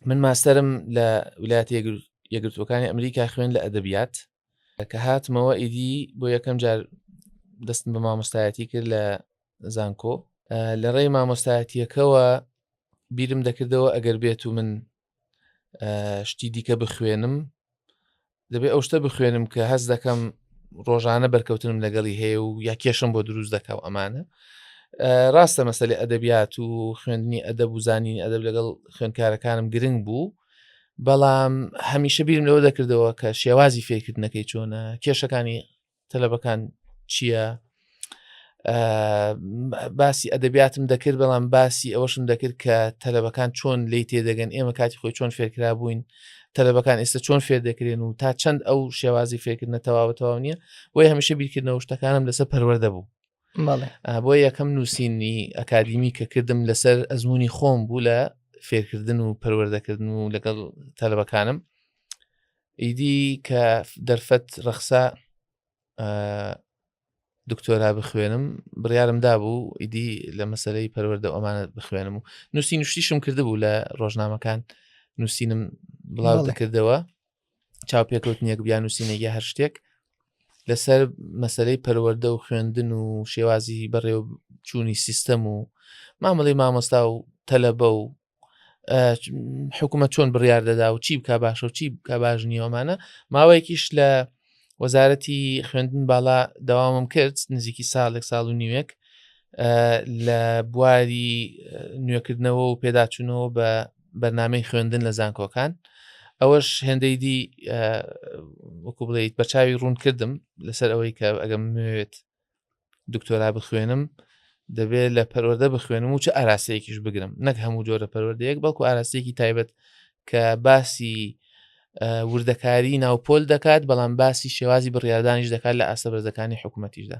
من ماستەرم لە ولایەتە یەکگرتووەکانی ئەمریکا خوێن لە ئەدەبیات کە هاتمەوە ئیدی بۆ یەکەم جار دەستم بە مامۆستایەتی کرد لە زانکۆ لە ڕێی مامۆستایەتیەکەوە بیرم دەکردەوە ئەگەر بێت و من شتی دیکە بخوێنم دەبێ ئەو شتە بخوێنم کە هەست دەکەم ڕۆژانە بەرکەوتنم لەگەڵی هەیە و یا کێشم بۆ دروست دەکا و ئەمانە ڕاستە مەسەلی ئەدەبیات و خوێندنی ئەدەب و زانینی ئەدەب لەگەڵ خوێندکارەکانم گرنگ بوو بەڵام هەمیشە بیرم لەوە دەکردەوە کە شێوازی فێرکردنەکەی چۆنە کێشەکانی تەلەبەکان چییە؟ باسی ئەدەبیاتم دەکرد بەڵام باسی ئەوەشم دەکرد کە تەلەبەکان چۆن لی تێدەگەن ئێمە کاتی خۆی چۆن فێرکرا بووین تەلەبەکان ئێستا چۆن فێر دەکرێن و تا چەند ئەو شێوازی فێرکردنە تەواوە تەواو نییە بۆیە هەمیشە بیرکردنەوە شتەکانم لەسەر پەروەردە بوو بۆ یەکەم نووسینی ئەکادیمی کە کردم لەسەر ئەزمموی خۆم بوو لە فێرکردن و پەروەردەکردن و لەگەڵ تەلەبەکانم ئیدی کە دەرفەت ڕەخسا دکتۆرا بخوێنم بڕیارم دابوو ئیدی لە مەسلەی پەروەردە ئەمانە بخوێنم و نووسی نوشتیشم کردبوو لە ڕۆژنامەکان نووسینم بڵاو دەکردەوە چاوپێکەوتنێک بیان نووسینێک یا هەر شتێک لەسەر مەسلەی پەروەردە و خوێندن و شێوازی بەڕێوچوونی سیستەم و مامەڵی مامۆستا و تەلەبە و حکوومەت چۆن بڕیار دەدا و چی بک باشە و چی بک باش نیوەمانە ماوەیەکیش لە وەزارەتی خوێندن باڵا داوامم کرد نزیکی ساڵێک ساڵ و نیوێک لە بواری نوێکردنەوە و پێداچوونەوە بە بەرنمەی خوێندن لە زانکۆکان ئەوەش هێندەی دی وەکو بڵیت بەچوی ڕوون کردم لەسەر ئەوەی کە ئەگەم بمەوێت دکتۆرا بخوێنم دەبێت لە پەروەردە بخوێنم و چ ئاراستەیەکیش بگرم نەک هەموو جۆرە پەروەردەیەک بەڵکو ئاراستەیەکی تایبەت کە باسی وردەکاری ناوپۆل دەکات بەڵام باسی شێوازی بڕیاردانیش دەکات لە ئاستە بەرزەکانی حکوومەتیشدا.